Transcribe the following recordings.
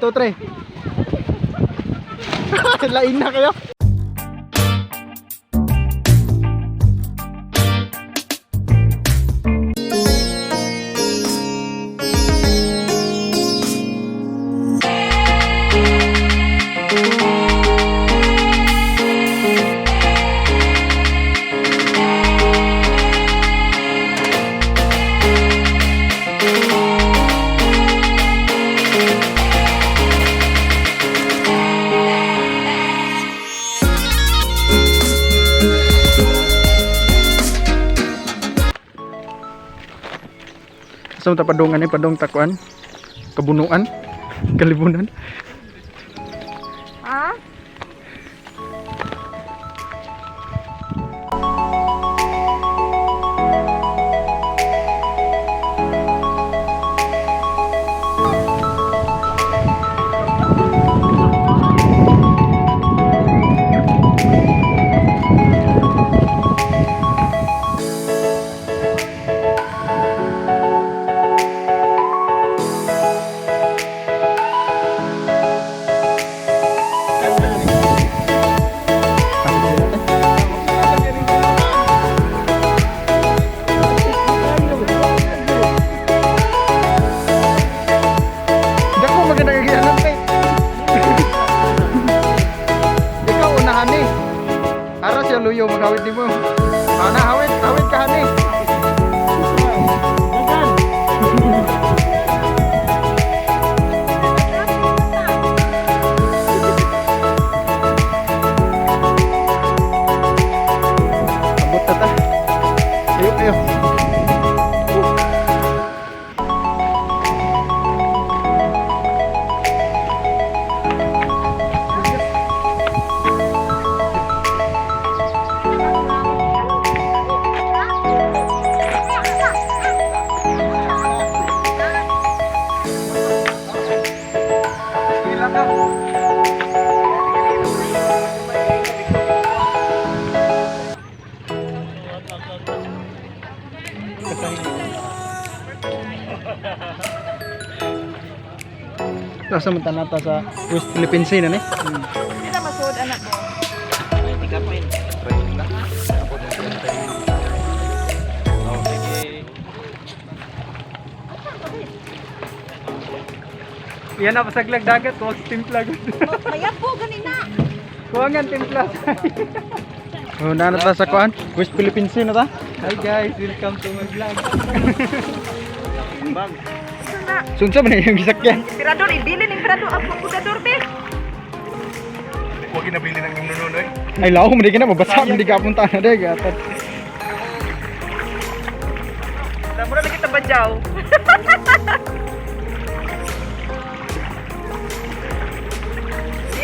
2, 3. Lain na kayo. Sa ta padungan ni padung takuan. Kabunuan. Kalibunan. Ha? Dako maganda kay pe. Ikaw unahan ni. Ara siya luyo maghawid nimo. Ana hawid, hawid ka hani. Abot na ta. Ayo ayo. Nasa man tanata sa West Philippine Sea na ni. Hindi na masuod anak ko. Yan na pasaglag dagat, wag timpla gud. Mayabo ganina. Kuangan timpla. Oh, na ta sa kuan? West Philippine Sea na ta. Hi guys, welcome to my vlog. Sunsa man yung gisakyan? Emperador, ibili ni emperador ang pagkudador be. Huwag ginabili ng nununoy. Ay lawo man di ka na mabasa man di ka punta na day gatat. Mura na kita badyaw.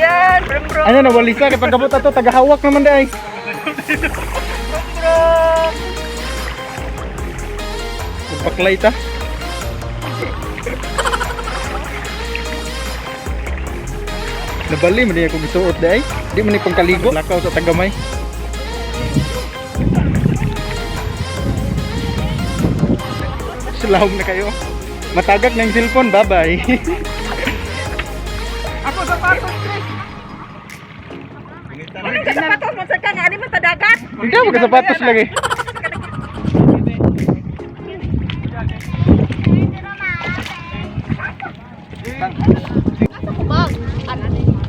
Yan, brum brum. Ano na walisa kay pagkabot ato tagahawak naman day. Brum. Baklay ta. Nabali man di ako gisuot day. Di man ni pangkaligo. Lakaw sa tagamay. Silahom na kayo. Matagak na yung cellphone. Bye-bye. Ako sapatos, Chris. Ano ka sapatos mo sa kang ani man sa dagat? Hindi ako sapatos lagi.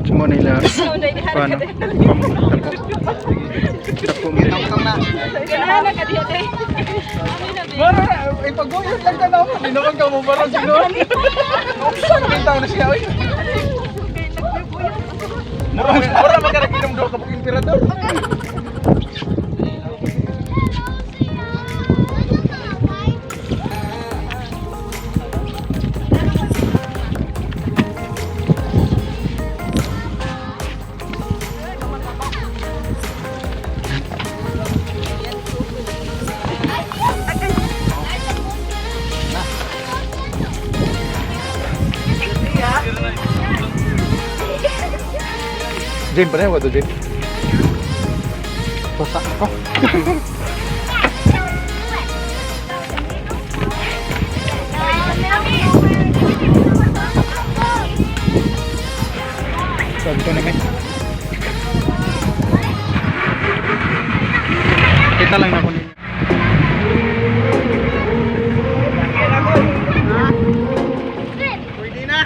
Semua nila paano? Pam, tapo. Tapo mo. Ganahan ka diha te. Mara, ipaguyod lang ka na ako. Hindi naman ka mo barang sinuon. Kita na siya, oy. Mura, mura magkaraginom daw kapag imperador. Jane, pareho ba ito, Jane? Basa ako. So ito na may. Kita lang na ko ninyo. Pwede na.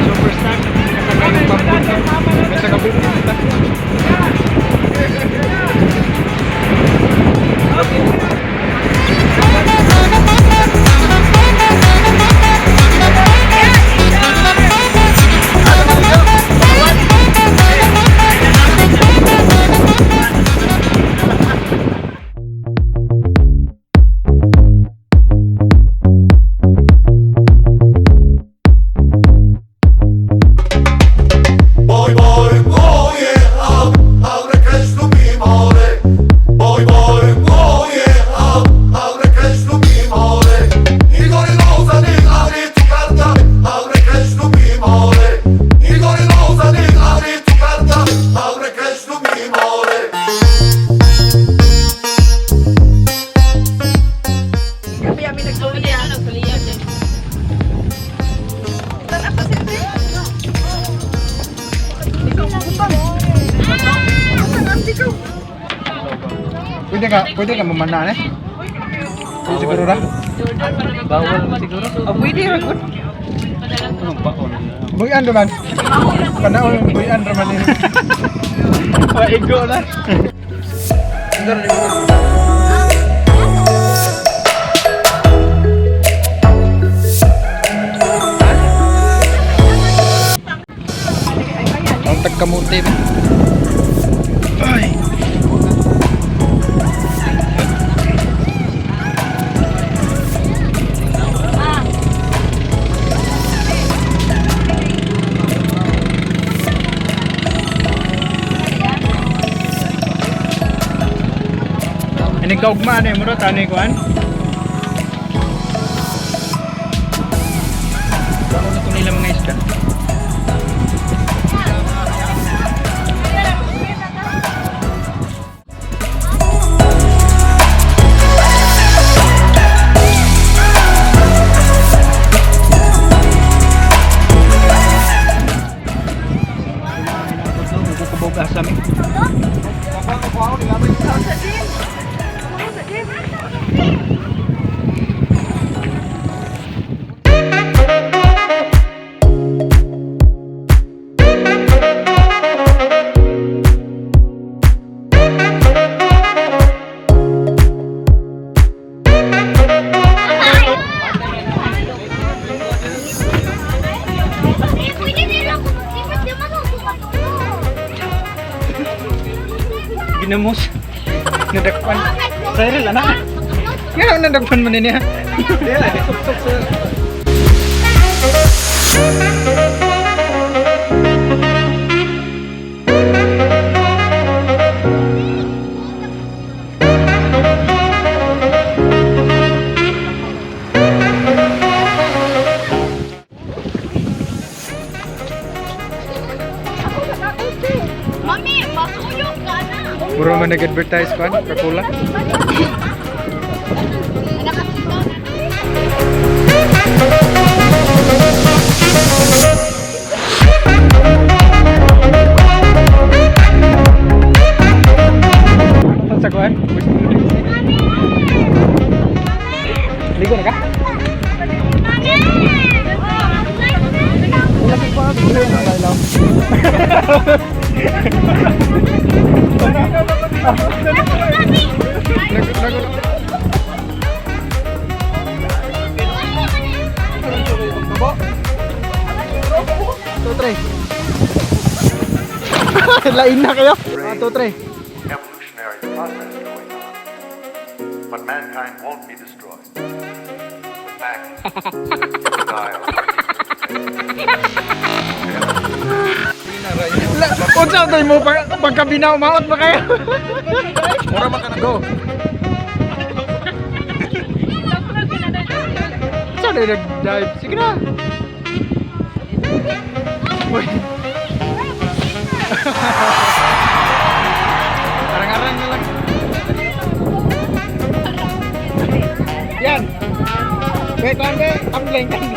Super snack. Kasagay ng pambot. Sa gabi. Boj, boj, moje, aure krešnu mi more. Boj, boj, moje, aure krešnu mi more. Igor Lozani, ali cukarta, aure krešnu mi more. Igor Lozani, ali cukarta, aure krešnu mi more. Kami kami nagsuliya. Pwede ka mamana eh. Pwede siguro ra. Bawal siguro. Ah, pwede ra gud. Buyan naman. Panaon buyan raman ni. Paigo na. Ang tagkamuti ba? Ay. Ini kaugma ano mo tani kuan? Baon na to nila mga isda. Kubog asa mi. Eh, pwede din ako maglipat. Di man ako matulog. Ginamos. Nadakpan. Cyril anak. Nga nadakpan man niya. Puro man nag-advertise kuan, Coca-Cola. Ano sa kuan? Ligo na ka? Wala ka pa, wala na lang. Two, three. Lain na kayo. 1, 2, 3. Evolutionary process going on. But mankind won't be destroyed. The fact is, die Unsa tay mo pag pagkabinaw maot ba kayo? Mura man ka na go. Sa na nag-dive? Sige na. Uy. Arang-arang na lang. Yan. Wait, kuan be. Tumbling, tumbling.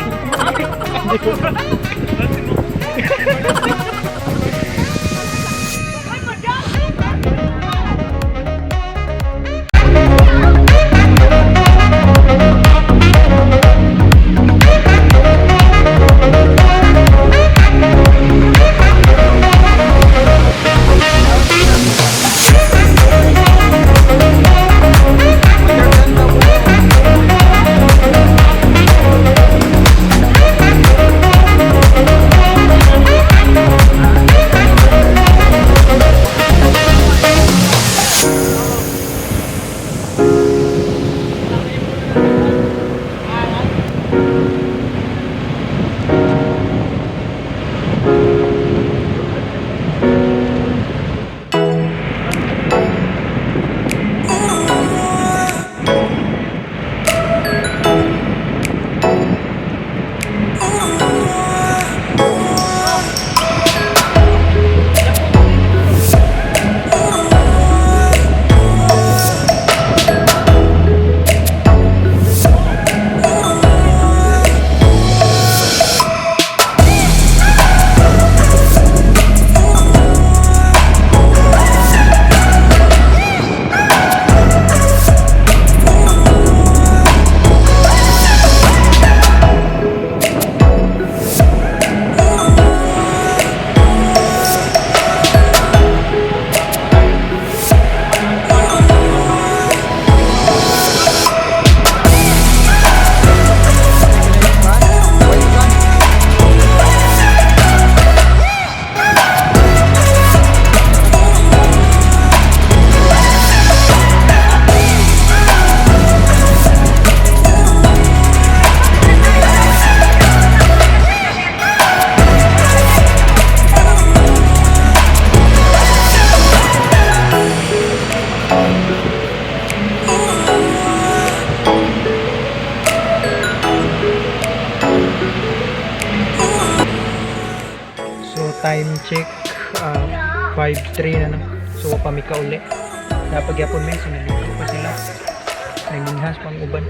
So time check, 5:03 na no. So pa mi kauli. Napagyapon mi so naligo pa sila. Nanginhas pang uban.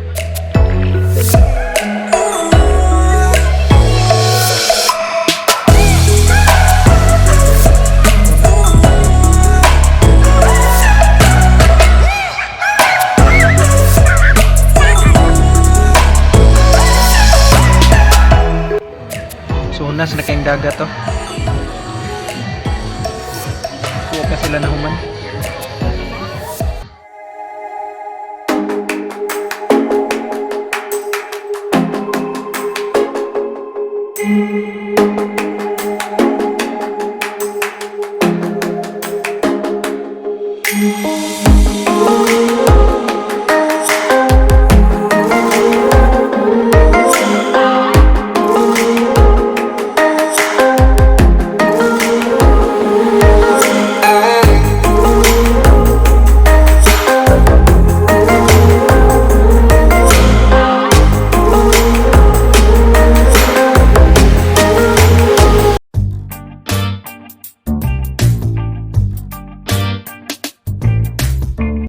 So nas na kayong dagat to. Kuha pa sila na human.